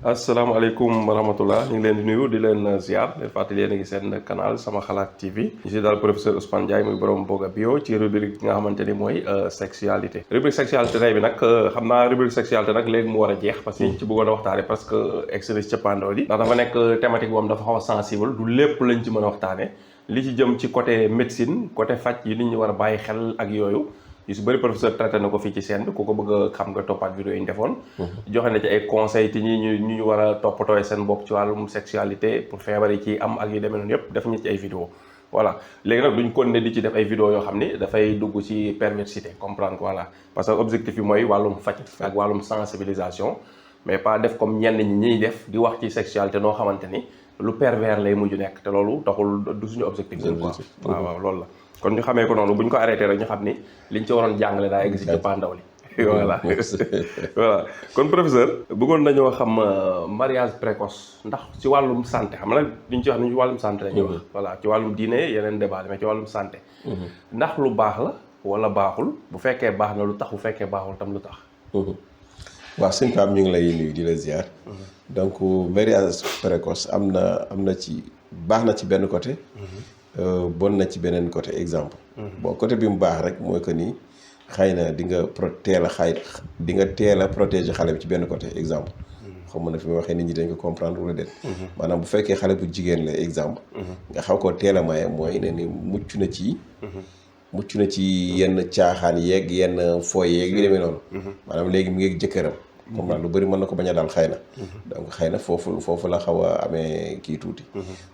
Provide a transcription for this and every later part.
asalaamaaleykum wa rahmatullah ñu ngi leen di nuyu di leen ziar leen fàttali yéen a ngi seen canal sama xalaat TV ñu si daal professeur Ousmane Ndiaye muy borom Boga Bio ci rubrique nga xamante ni mooy sexualité sexualité tey bi nag xam naa rubrique sexualité nag léegi mu war a jeex parce que ñu ci bëggoon a waxtaane parce que extrait ci cappaandaw li ndax dafa nekk thématique boobu dafa xaw a sensible du lépp lañ ci mën a waxtaane li ci jëm ci côté médecine côté faj yi nit ñi war a bàyyi xel ak yooyu yu si bëri professeur traité na ko fii ci scène bi ku ko bëgg a xam nga toppaat vidéo yi ñu defoon joxe na ci ay conseils te ñu war a toppatooy seen bopp ci wàllum sexualité pour feebar yi ci am ak yu demee noonu yëpp def ñu ci ay vidéo voilà léegi nag duñ continuer di ci def ay vidéo yoo xam ni dafay dugg ci perversité comprendre ko voilà parce que objectif bi mooy wàllum faj ak wàllum sensibilisation mais pas def comme ñenn ñi ñiy def di wax ci sexualité noo xamante ni lu pervers lay mujj nekk te loolu taxul du suñu objectif quoi waaw loolu la kon ñu xamee ko noonu bu ñu ko arrêté rek ñu xam ni liñ ci waroon jàngale daa egg si cappaandaw li voilà voilà kon professeur bëggoon nañoo xam mariage précoce ndax ci wàllum santé xam na liñ ci wax ni ci wàllum santé la ñuy wax voilà ci wàllum diine yeneen débat mais ci wàllum santé ndax lu baax la wala baaxul bu fekkee baax na lu tax bu fekkee baaxul tam lu tax waaw sëñ Pape ñu ngi lay nuyu di la ziar donc mariage précoce am na ci baax na ci benn côté bon na ci beneen côté exemple bon côté bi mu baax rek mooy que ni xëy na di nga teel a protéger xale bi ci benn côté exemple xam nga ne fi ma waxee nit ñi dañ ko comprendre wala déet maanaam bu fekkee xale bu jigéen la exemple nga xaw koo teel a maye mooy ne ni mucc na ci yenn caaxaan yeeg yenn fooy yeeg yu demee noonu maanaam léegi mu ngi jëkkëram comme naa lu bëri mën na ko bañ a daal xëy na donc xëy na foofu la xaw a amee kii tuuti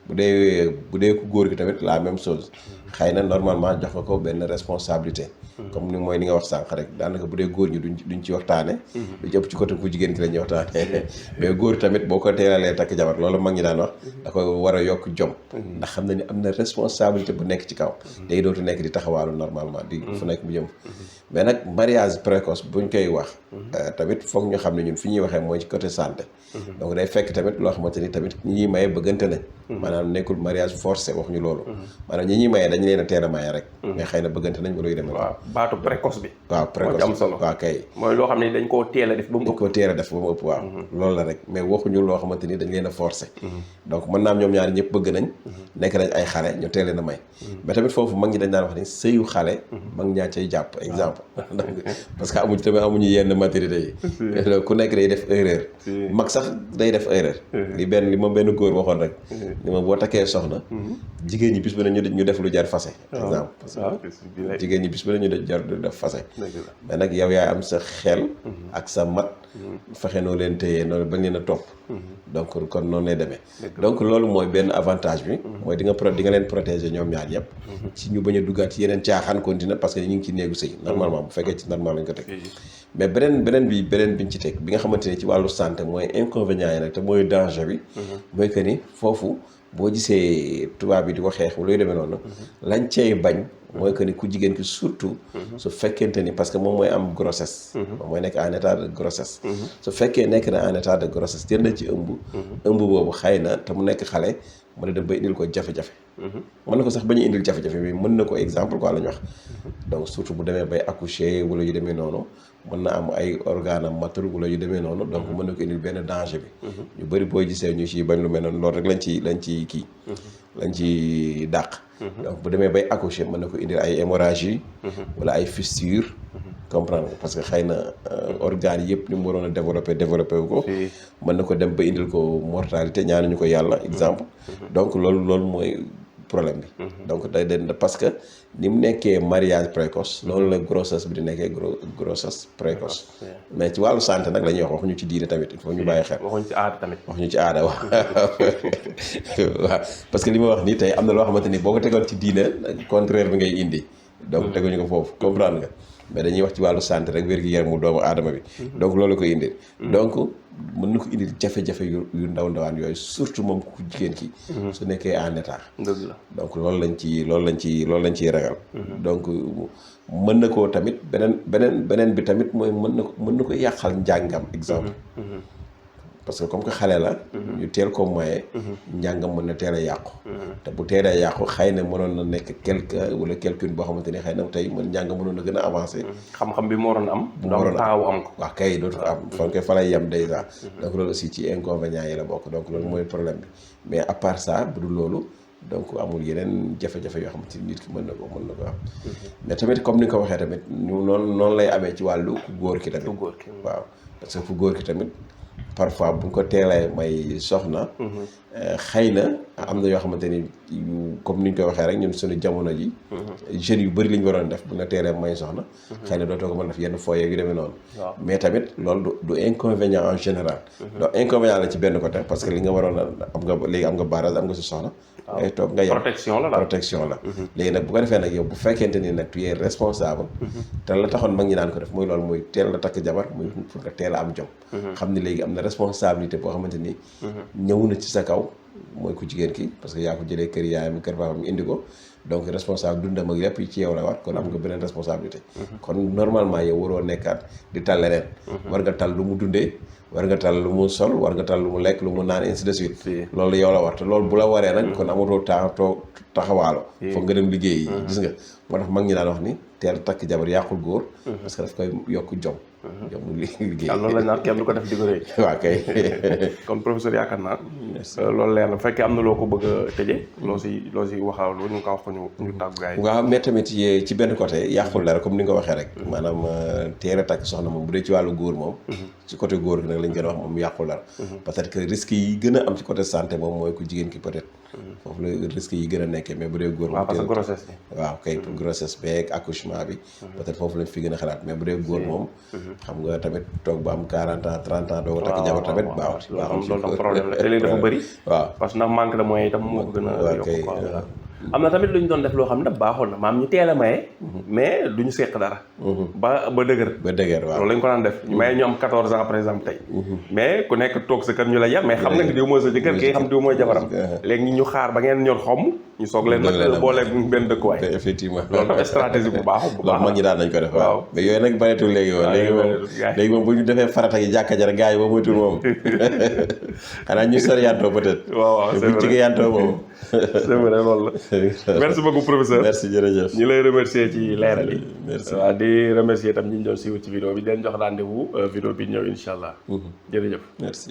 bu dee ku góor gi tamit la même chose xëy na normalement jox ko benn responsabilité comme ni mooy ni nga wax sànq rek daanaka bu dee góor ñi duñ ci waxtaane lu jëpp ci côté ku jigéen ki la ñuy waxtaane mais góor tamit boo ko teelalee takk jabar loolu mag ñi daan wax da koy war a yokk jom ndax xam na ni am na responsabilité bu nekk ci kaw day dootu nekk di taxawaalu normalement di fu nekk mu jëm mais nag mariage précoce buñ koy wax tamit foog ñu xam ne ñun fi ñuy waxee mooy ci côté santé donc day fekk tamit loo xamante ni tamit ñi ñuy maye bëggante nañ maanaam nekkul mariage forcé wax ñu loolu maanaam ñi ñuy maye dañu leen a teel a maye rek mais xëy na bëggante nañ wala yu demee waaw baatu précoce bi waaw précoce am solo waaw kay mooy loo xam ne dañ koo teel a def ba mu ëpp waaw loolu la rek mais waxuñu loo xamante ni dañ leen a forcé donc mën naa am ñoom ñaari ñëpp bëgg nañ nekk nañ ay xale ñu teel leen a may mais tamit foofu mag ñi dañ daan wax ni sëyu xale mag ñaa cay jàpp exemple parce que amuñu yenn maturité yi ku nekk day def erreur mag sax day def erreur li ma benn góor waxoon rek ni ma boo takkee soxna jigéen ñi bis ba ne ñu def lu jar fase exemple parce que jigéen ñi bis ba ne ñu jar def fase mais nag yow yaay am sa xel ak sa mat fexe noo leen téye noonu bañ leen a topp donc kon noonu lay demee donc loolu mooy benn avantage bi mooy di nga leen protéger ñoom ñaar yëpp ci ñu bañ a duggaat ci yeneen caaxaan continuer parce que ñu ngi ci néegu sëy normalement bu fekkee ci normal lañ ko teg mais beneen biñ ci teg bi nga xamante ni ci wàllu santé mooy inconvénient yi nag te mooy danger bi mooy que ni foofu boo gisee tubaab bi di ko xeex luy demee noonu lañ cey bañ mooy que ni ku jigéen ki surtout su fekkente ni parce que moom mooy am grossesse moom mooy nekk en état de grossesse su fekkee nekk na en état de grossesse jël na ci ëmb boobu xëy na te mu nekk xale mën na dem ba indil ko jafe-jafe mën na ko sax bañu indil jafe-jafe bi mën na ko exemple quoi la ñu wax donc surtout bu demee bay accoucher wala yu demee noonu mën na am ay organe am matul wala yu demee noonu donc mën na ko indil benn danger bi ñu bëri booy gisee ñu ci bañ lu mel noonu loolu rek lañ ci dàq donc bu demee bay accoucher mën na ko indil ay hémorragie wala ay fissure comprendre nga parce que xëy na organes yëpp ni mu waroon a développé wu ko mën na ko dem ba indil ko mortalité ñaanuñu ko yàlla exemple donc loolu mooy problème bi donc day den parce que ni mu nekkee mariage précoce noonu la grossesse bi di nekkee grossesse précoce mais ci wàllu santé nag la ñuy wax waxuñu ci diine tamit il faut ñu bàyyi xel waxuñu ci aada waaw parce que li ma wax nii tey am na loo xamante ni boo ko tegoon ci diine contraire bi ngay indi donc teguñu ko foofu comprendre nga mais dañuy wax ci wàllu santé rek wér-gi-yaramu doomu aadama bi donc loolu koy indil donc mën na ko indil jafe-jafe yu ndawaan yooyu surtout moom ku jigéen ki su nekkee en état donc loolu lañ ciy ragal donc mën na koo tamit beneen bi tamit mooy mën na ko yàqal njàngam exemple parce que comme que xale la ñu teel ko moyen njàngam mën na teel a yàqu te bu teelee yàqu xëy na mënoon na nekk quelque wala quelqu'une boo xamante ni xëy na tey mën njàngam mënoon na gën a avancé xam-xam bi mu waroon am bu mu waroon taxaw am ko waaw kay dootu ko am fan koy fa lay yem déjà donc loolu aussi ci inconvénients yi la bokk donc loolu mooy problème bi mais à part ça bu dul loolu donc amul yeneen jafe-jafe yoo xamante ni nit ki mën na ko am mais tamit comme ni nga ko waxee tamit ñu noonu lay amee ci wàllu ku góor ki tamit waaw parce que ku góor ki tamit parfois bu ñu ko teelee may soxna xëy na am na yoo xamante ni yu comme ni ñu koy waxee rek ñun suñu jamono ji jeunes yu bëri li ñu waroon def bu nga teelee may soxna xëy na dootoo ko mën def yenn foyer yu demee noonu mais tamit loolu du inconvénient en général donc inconvénient la ci benn côté parce que li nga waroon a am nga léegi am nga barrage am nga si soxna ngay toog nga yem protection la léegi nag bu ko defee nag yow bu fekkente ni nag tu es responsable te la taxoon mag ñi naan ko def muy loolu muy teel la takk jabar muy pour nga teel a am jom xam ni léegi am na responsabilité boo xamante ni ñëw na ci sa kaw mooy ku jigéen ki parce que yaa ko jëlee kër yaayam kër papaam indi ko donc responsable dundam ak lépp ci yow la war kon am nga beneen responsabilité kon normalement yow waroo nekkaat di tal leneen war nga tal lu mu dundee war nga tal lu mu sol war nga tal lu mu lekk lu mu naan ainsi de suite loolu yow la war te loolu bu la waree nag kon amatoo temps taxawaalo foog nga dem liggéey yi gis nga moo tax mag ñi daan wax ni teel takk jabar yàqul góor parce que daf koy yokk jom jom mu liggéey loolu lañ naan kenn du ko def di ko rëy waaw kay kon professeur yaakaar naa loolu leer na bu fekkee am na loo ko bëgg a tëjee loo si waxaalu ñu ko wax ko ñu tàggu gars yi waaw mais tamit ci benn côté yàqul dara comme ni nga ko waxee rek maanaam teel a takk soxna moom bu dee ci wàllu góor moom ci côté góor gi nag lañ gën a wax moom yàqul dara peut-être que risques yi gën a am ci côté santé moom mooy ku jigéen ki peut-être foofu la risques yi gën a nekkee mais bu dee góor moom parce que grossesse bi waaw kay pour grossesse beeg accouchement bi peut-être foofu lañ fi gën a xalaat mais bu dee góor moom xam nga tamit toog ba am 40 ans 30 ans doo ko takk jabar tamit baaxul loolu tam problème la te léegi dafa bëri waaw parce que ndax manque de moyens itam moo ko gën a yokk quoi am na tamit lu ñu doon def loo xam ne baaxoon na maam ñu teel a maye mais duñu seq dara ba dëgër waaw loolu lañ ko daan def ñu maye ñu am 14 ans par exemple tey mais ku nekk toog sa kër ñu la yar mais xam nga ni diw mooy sa jëkkër kii xam diw mooy jabaram léegi ñu xaar ba ngeen ñor xomm ñu soog leen nag boole benn dëkkuwaay effectivement loolu tam stratégie bu baax loolu mag ñi daan nañ ko def waaw mais yooyu nag bëreetul léegi moom bu ñu defee farata gi jàkka jara gars yi ba moytul moom xanaa ñu sori yantoo peut-être waaw c'est vrai buñ ci yantoo moom c'est vrai loolu la merci beaucoup professeur merci jërëjëf ñu lay remercier ci leeral yi merci waaw di remercier itam ñi ñu doon suivre ci vidéo bi di leen jox rendez-vous vidéo bi ñëw incha allah jërëjëf merci